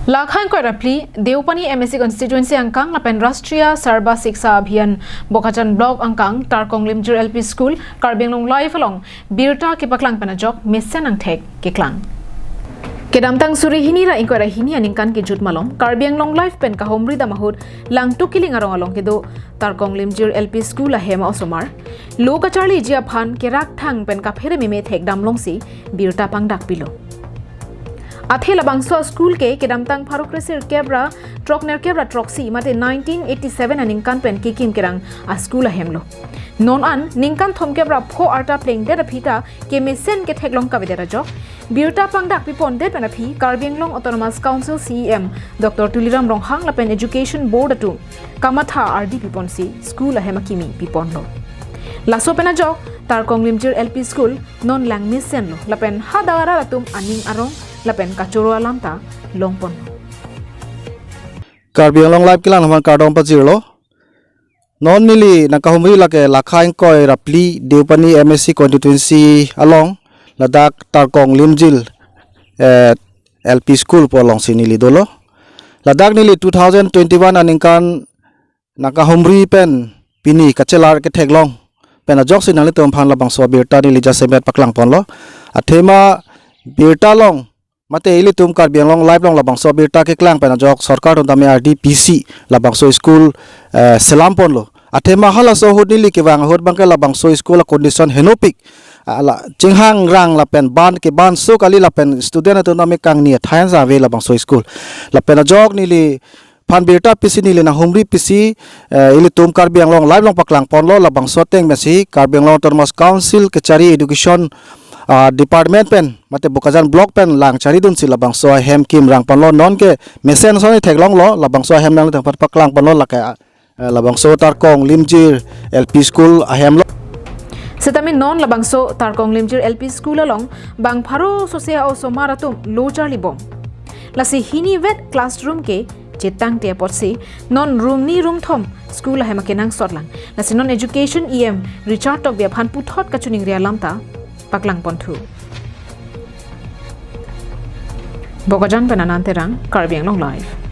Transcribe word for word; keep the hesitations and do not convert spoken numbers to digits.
Lakha ingkoi ra phli, Deopani M A C constituency angkang lapen Rashtriya Sarva Shiksha Abhiyan Bokajan Block angkang Tarkong Limjir L P School, Karbi Anglong Live along birta kepaklang pen ajok mesen angthek keklang. Kedamtang suri hini ra ingkoi ra hini aningkan kejut malom, Karbi Anglong Live pen kahumri dam ahut Langtuk Killing arong along kedo Tarkong Limjir L P School ahem a-osomar lo kacharliji aphan kerak thang pen kaphere meme thekdam longsi birta pangdak pilo. Athe labangso a-school ke kedamtang pharo kresirkep ra throknerkep ra throksi mate nineteen eighty seven aningkan pen kekim kerang a-school ahem lo. Non an ningkan thomkep ra pho arta plengdet aphi ta kemesen ketheklong kavedet ajok birta pangdak pipondet pen aphi Karbi Anglong Autonomous Council C E M Doctor Tuliram Ronghang lapen Education Board atum kamatha ardi piponsi school ahem akimi piponlo. Laso pen ajok Tarkong Limjir L P School non lang mesenlo lapen hadak arat atum aning arong lapen kachoro alam ta longponlo. Karbi Anglong Live kelang aphan kardom pajirlo. Non neli nangkahumri lake lakha ingkoi ra phli Deopani M A C constituency along ladak Tarkong Limjir, eh, L P School pu alongsi neli dolo. Ladak neli two thousand twenty-one aningkan nangkahumri pen pini kachelar ketheklong pen ajoksi nanglitum aphan labangso birta neli jasemet paklangponlo. Athema birta along mate ilitum Karbi Anglong Live along labangso birta keklang pen ajok sorkar atum tame ardi pisi labangso school, eh, selamponlo. Athema halaso ahut neli kevang ahut abangke labangso school a-condition henopik. Ala chinghangrang lapen ban kebanso kali lapen student atum tame kangni athai an ave labangso school. Lapen ajok neliphan birta pisi neli nanghumri pisi, eh, ilitum Karbi Anglong Live along paklangponlo, labangso ateng pensi Karbi Anglong Autonomous Council kechari education, ah, department pen mate Bokajan Block pen lang charidunsi labangso ahem kimrangponlo. Non ke mesen ason theklonglo, labangso ahem nanglitum aphan paklangponlo lake, eh, labangso Tarkong Limjir L P School ahem lo. Setame non labangso Tarkong Limjir L P School along bang pharo sose a-osomar atum lo charlibom. Lasi hini vet classroom ke chetangte apotsi non room ni room thom school ahem akenangsot lang. Lasi non Education E M Richard Tokbi aphan puthot kachiningri alam ta paklangponthu. Bokajan pen Anand Terang, Karbi Anglong Live.